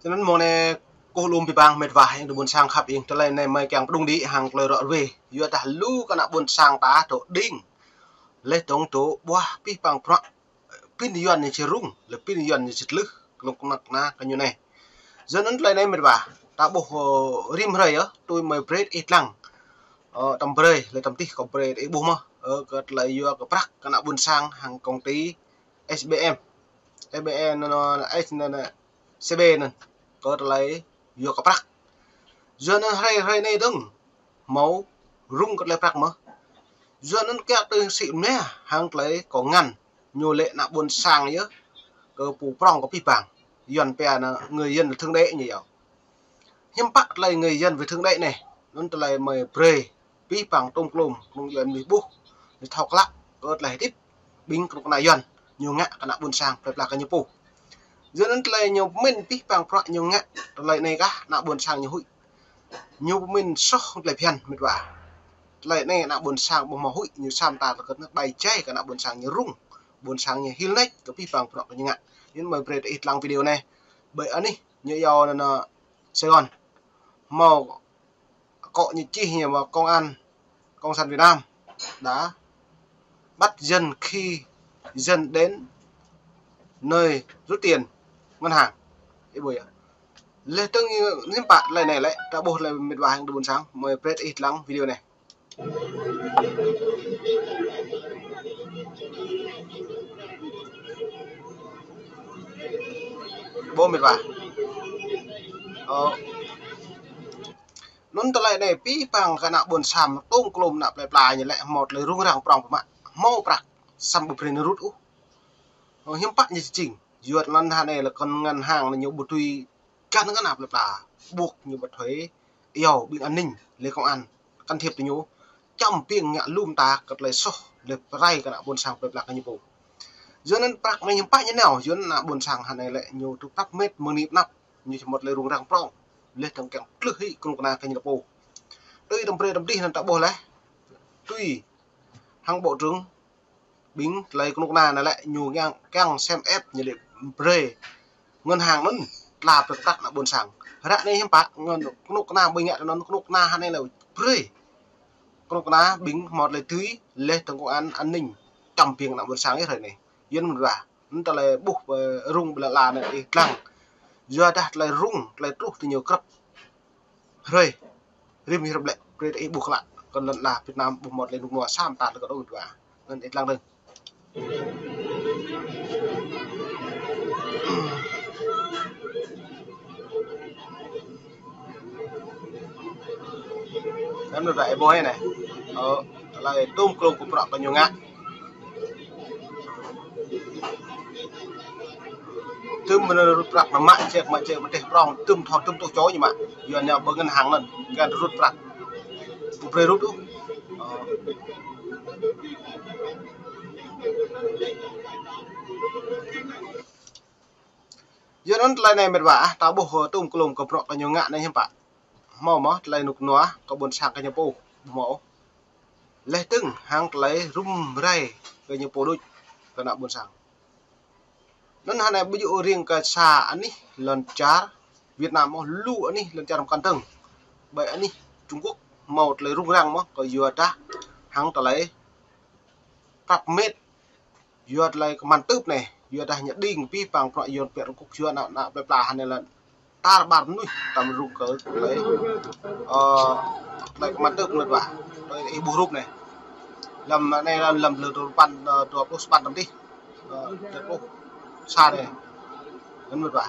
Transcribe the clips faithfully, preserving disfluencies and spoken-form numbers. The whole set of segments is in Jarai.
Anŭn mơ̆ng anai kơkuh lŏm abih bang mĕt wa ayŏng adơi ƀuôn sang khăp ing, tơlơi anai mơi kiăng pơdŏng đĭ hăng tơlơi ră ruai. Yua dah lu kơ ană ƀuôn sang ta dŏ đing. Laih dơ̆ng dŏ ƀuah abih bang bruă pin Yuan ñu či rŭng, lĕ pin Yuan ñu či tlưh, kơnuk kơna kơ ñu anai. Yua anŭn tơlơi anai mĕt wa, ta ƀuh, ơ, rĭm hrơi yơh, tui mơi brơi ih lăng. Ơ, tăm brơi, lĕ tăm tih kâo brơi ih ƀuh mơ̆n, ơ, kơ tơlơi yua kơ prăk kơ ană ƀuôn sang hăng công ty S B M. S B M anŭn, anŭn, S, anŭn, anŭn, S B anŭn, kơ tơlơi yua kơ prăk. Yua anŭn hrơi, hrơi anai dơ̆ng, hmâo rŭng kơ tơlơi prăk mơ̆n. Yua anŭn kiăng tui sĭ mơ̆n, hăng tơlơi kâo ngăn, ñu lĕ ană ƀuôn sang yơh, kơ pô prŏng kơ abih bang. Yuan pia anŭn người dân là thượng đế ñu yơh. Hiư̆m pă tơlơi người dân vì thượng đế anai, anŭn tơlơi mơi brơi abih bang tôm klôm, kơnung Yuan mih ƀuh, ñu thâo klă, kơ tơlơi hơdip, ƀing kơnuk kơna Yuan, ñu ngă kơ ană ƀuôn sang, plơi pla kơ ñu pô. Yua anŭn tơlơi ñu pơmĭn abih bang bruă ñu ngă, tơlơi anai kah, ană ƀuôn sang ñu huĭ. Ñu pơmĭn soh tơlơi phiăn mĕt wa. Tơlơi anai ană ƀuôn sang ƀu hmâo huĭ, ñu samơ̆ ta tơkơt anŭn ƀai jai kơ ană ƀuôn sang ñu rŭng, ƀuôn sang ñu hil nač, kơ abih bang bruă kơ ñu ngă. Anŭn mơi brơi ih lăng video anai. Ƀơi anih, ñu yua anŭn, ơ, Sài Gòn. Hmâo akŏ ñu čih ñu mơ̆n công an, cộng sản Việt Nam đã bắt dân khi dân đến nơi rút tiền ngân hàng. Ih ƀuh yơh. Laih dơ̆ng hiư̆m pă tơlơi anai lĕ, ta ƀuh tơlơi mĕt wa ayŏng adơi ƀuôn sang, mơi brơi ih lăng video anai. Ƀuh mĕt wa. Ơ. Anŭn tơlơi anai abih bang kơ ană ƀuôn sang tôm klôm ană plơi pla ñu lĕ hmâo tơlơi rŭng răng prŏng pơmă. Hmâo prăk samơ̆ ƀu brơi ñu rŭt ôh. Ơ, hiư̆m pă ñu či jing. Yua anŭn hơnai lĕ kơ ngân hàng anŭn ñu ƀu tui găn kơ ană plơi pla. Ƀuh ñu ƀu thuê, iâu ƀing an ninh, lĕ công an can thiệp tui ñu. Čăm ƀing ngă lŏm ta kơ tơlơi soh, lĕ pơrai kơ ană ƀuôn sang plơi pla kơ ñu pô. Yua anŭn prăk anai hiư̆m pă ñu nao, yua anŭn ană ƀuôn sang hơnai lĕ ñu tŭ prăk mĕt mơ̆ng anai pơ anăp, ñu či hmâo tơlơi rŭng răng prŏng, laih dơ̆ng kiăng tlưh hĭ kơnuk kơna kơ ñu pô. Tui tăm brơi tăm tih anŭn ta ƀuh laih. Tui hăng bộ trưởng ƀing tơlơi kơnuk kơna anai lĕ ñu kiăng, kiăng sem ĕp ñu lĕ brơi ngân hàng anŭn tla brơi prăk ană ƀuôn sang. Ră anai hiư̆m pă, ngăn kơnuk kơna ƀing ngă tui anŭn kơnuk kơna hơnai lĕ brơi. Kơnuk kơna ƀing hmâo tơlơi tui laih dơ̆ng công an an ninh čăm ƀing ană ƀuôn sang ih hrơi anai. Yua anŭn mơ̆n wa. Anŭn tơlơi ƀuh, ơ, rŭng ƀơi lŏn ala anai ih lăng. Yua dah tơlơi rŭng, tơlơi truh tui ñu krăp. Hrơi, rĭm ih rơp lĕ, brơi ih ƀuh klă, kơ lŏn ala Việt Nam ƀu hmâo tơlơi rŭng răng samơ̆ ta tơkơt ôh mĕt wa. Anŭn ih lăng dơ̆ng. Anŭn mơ̆n wa ih ƀuh anai. Ơ, tơlơi tôm klôm kơ bruă kơ ñu ngă. Tơm mơ̆n rŭt prăk anŭn mă ček, mă ček pơteh prŏng, tơm thâo, tơm tŭ čô ñu mă. Yua anŭn ƀơi ngân hàng anŭn, kiăng rŭt prăk. Ƀu brơi rŭt ôh. Ơ. Yua anŭn tơlơi anai mĕt wa, ah, ta ƀuh, ơ, tôm klôm kơ bruă kơ ñu ngă anai hiư̆m pă. Hmâo mơ̆n tơlơi rơnŭk rơnua kơ ƀuôn sang kơ ñu pô, hmâo. Laih dơ̆ng hăng tơlơi rŭm rai kơ ñu pô đôč kơ ană ƀuôn sang. Anŭn hơnai ƀu djơ̆ riêng kơ sa anih lŏn čar Việt Nam ôh, lu anih lŏn čar mơkăn dơ̆ng. Ƀơi anih Trung Quốc hmâo tơlơi rŭng răng mơ̆n kơ yua dah hăng tơlơi prăk mĕt. Yua tơlơi kơmăn tưp anai, yua dah ñu đing abih bang bruă Yuan pĕ rơkŭk yua ană, ană plơi pla hơnai lĕ tar ƀar mơnuih tăm rŭng kơ tơlơi, ơ, tơlơi kơmăn tưp mĕt wa. Tui ih ƀuh rup anai. Lăm anai lăm, lăm lơ dua păn, ơ, dua pluh sapăn tăm tih. Ơ, dua pluh sa anai. Anŭn mĕt wa.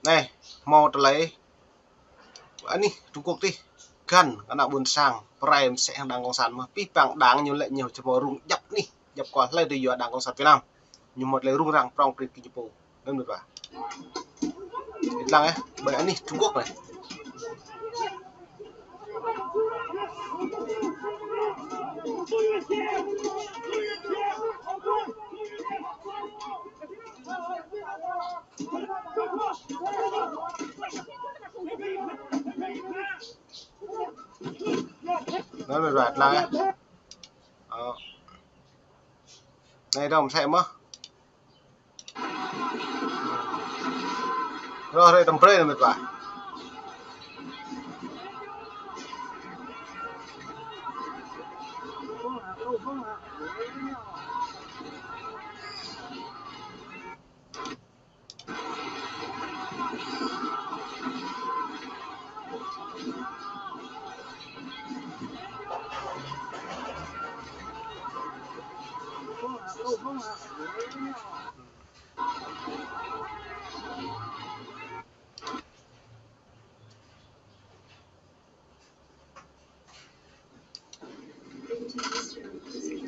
Anai, hmâo tơlơi anih Trung Quốc tih, găn kơ ană ƀuôn sang, pơrai mơsĕ hăng đảng cộng sản mơ̆n, abih bang đảng ñu lĕ ñu či hmâo rŭng djăp anih, djăp kơ hlơi tui yua đảng cộng sản Việt Nam. Ñu hmâo tơlơi rŭng răng prŏng prin kơ ñu pô. Anŭn mĕt wa. Ih lăng ơ, ƀơi anih Trung Quốc anai. Anŭn mĕt wa, tơlơi. Ơ. Anai dong mơsĕ mơ̆n. Rŏh rai tơm brơi anŭn mĕt wa.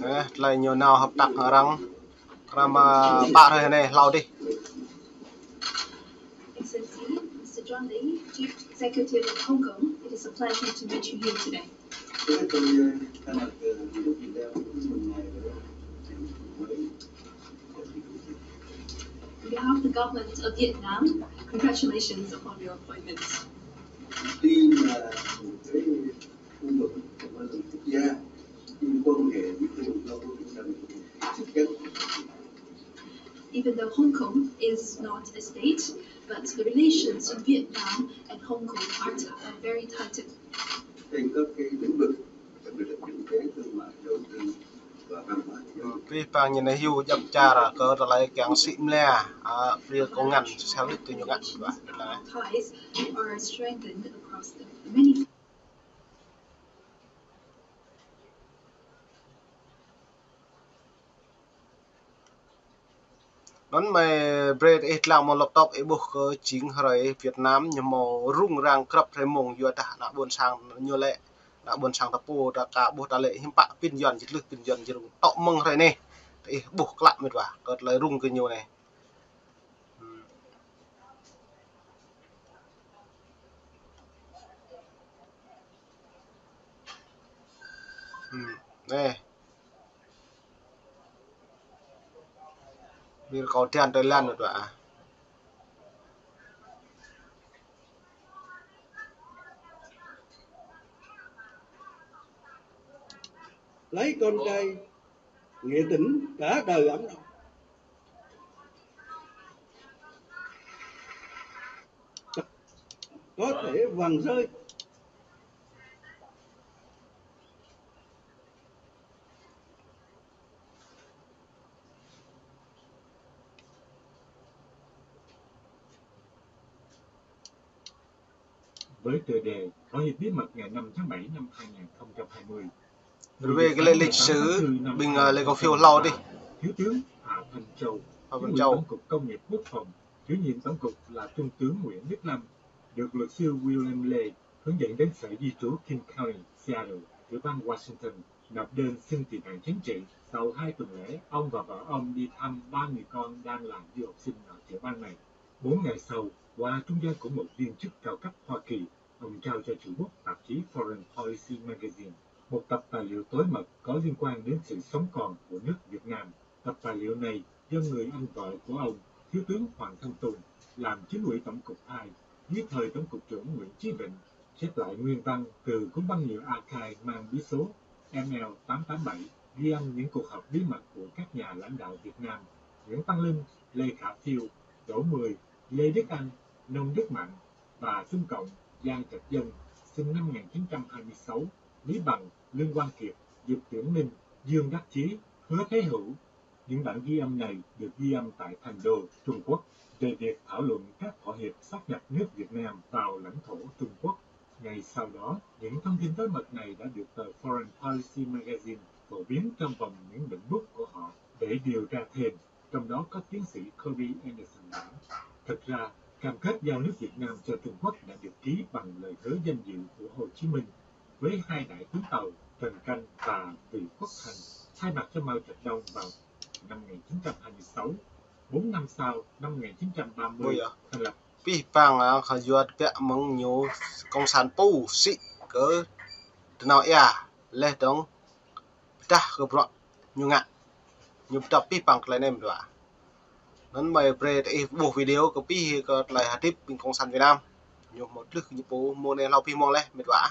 Ơ, tơlơi ñu nao hơ̆k tăk arăng, kơnăm, ơ, pă hrơi anai hlâo dih. Excellency, Mister John Lee, Chief Executive of Hong Kong, it is a pleasure to meet you here today. On behalf of the government of Vietnam, congratulations upon your appointment. Khi mà một cái khu vực và một quốc gia, cái quan hệ với khu vực Đông Bắc Việt Nam chắc chắn. Even though Hong Kong is not a state, but the relations in Vietnam and Hong Kong are, are very tight. Trên các cái lĩnh vực, đặc biệt là kinh tế, thương mại, đầu tư và văn hóa. Pih pang ñu anai hyu djŏp čar kơ tơlơi kiăng sĭ mlĕ, a, pria kông ngăn, sel lip tu ñu ngă, wah, tơlơi. Ties are strengthened across the many. Anŭn mơi brơi ih lăng mơ̆ng laptop ih ƀuh kơ jing hrơi Việt Nam ñu hmâo rŭng răng krăp hrơi mông yua dah ană ƀôn sang ñu lĕ, ană ƀôn sang ta pô ta ka ƀuh ta lĕ hiư̆m pă pin Yuan jĭt lưh pin Yuan jĭt rŭng tŏ mơ̆ng hrơi anai. Ih ƀuh klă mĕt wa, kơ tơlơi rŭng kơ ñu anai. Anai. Mir kâo tian tơlan mĕt wa. Lấy con trai nghĩa tỉnh cả đời ấm no. Có thể vàng rơi. Với tựa đề Thỏa hiệp bí mật ngày năm tháng bảy năm hai nghìn không trăm hai mươi, về cái lễ lịch sử, ƀing, ờ, lễ cầu phiếu hlâo dih. Thiếu tướng Hà Văn Châu, Hà Văn Châu, Tổng cục Công nghiệp Quốc phòng, chủ nhiệm Tổng cục là Trung tướng Nguyễn Đức Lâm, được luật sư William Lê hướng dẫn đến Sở Di trú King County, Seattle, tiểu bang Washington, nộp đơn xin tị nạn chính trị. Sau hai tuần lễ, ông và vợ ông đi thăm ba người con đang là du học sinh ở tiểu bang này. Bốn ngày sau, qua trung gian của một viên chức cao cấp Hoa Kỳ, ông trao cho Trung Quốc tạp chí Foreign Policy Magazine, một tập tài liệu tối mật có liên quan đến sự sống còn của nước Việt Nam. Tập tài liệu này do người anh vợ của ông, Thiếu tướng Hoàng Thanh Tùng, làm chính ủy Tổng cục hai, dưới thời Tổng cục trưởng Nguyễn Chí Vịnh, xếp lại nguyên văn từ cuốn băng nhựa archive mang bí số M L tám tám bảy, ghi âm những cuộc họp bí mật của các nhà lãnh đạo Việt Nam Nguyễn Văn Linh, Lê Khả Phiêu, Đỗ Mười, Lê Đức Anh, Nông Đức Mạnh và Xung Cộng Giang Trạch Dân, sinh năm một nghìn chín trăm hai mươi sáu, Lý Bằng, Lương Quang Kiệt, Diệp Tưởng Minh, Dương Đắc Chí, Hứa Thế Hữu. Những bản ghi âm này được ghi âm tại Thành Đô, Trung Quốc, về việc thảo luận các thỏa hiệp sáp nhập nước Việt Nam vào lãnh thổ Trung Quốc. Ngay sau đó, những thông tin bí mật này đã được tờ Foreign Policy Magazine phổ biến trong vòng những lĩnh bút của họ để điều tra thêm, trong đó có tiến sĩ Corey Anderson nói: Thật ra, cam kết giao nước Việt Nam cho Trung Quốc đã được ký bằng lời hứa danh dự của Hồ Chí Minh với hai đại tướng tàu Trần Canh và Vị Quốc Thành thay mặt cho Mao Trạch Đông vào năm một nghìn chín trăm hai mươi sáu. Bốn năm sau, năm một nghìn chín trăm ba mươi, thành lập. Pih pang, a, khă yua tơbiă mơ̆ng ñu kông san pô sĭ kơ tơnao ia leh dong pơdah kơ bruă ñu ngă. Ñu pơdah pih pang tơlơi anai mĕt wa. Anŭn mơi brơi tơ ih ƀuh video kơ pih kơ tơlơi hơdip ƀing kông san Việt Nam. Ñu hmâo tlưh kơ ñu pô mơ̆ng anai hlâo pih mông leh mĕt wa.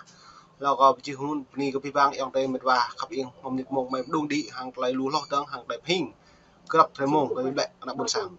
Laih kâo pơčih hrŏm bơni kơ abih bang ayŏng adơi met wa khăp hing, mơ̆ng mơnit mông mơ̆ng đung đĭ hăng tơlơi lu hloh dơ̆ng hăng tơlơi pơhing. Grăp tơlơi mông kơ ƀing ƀlĕ ană ƀôn sang.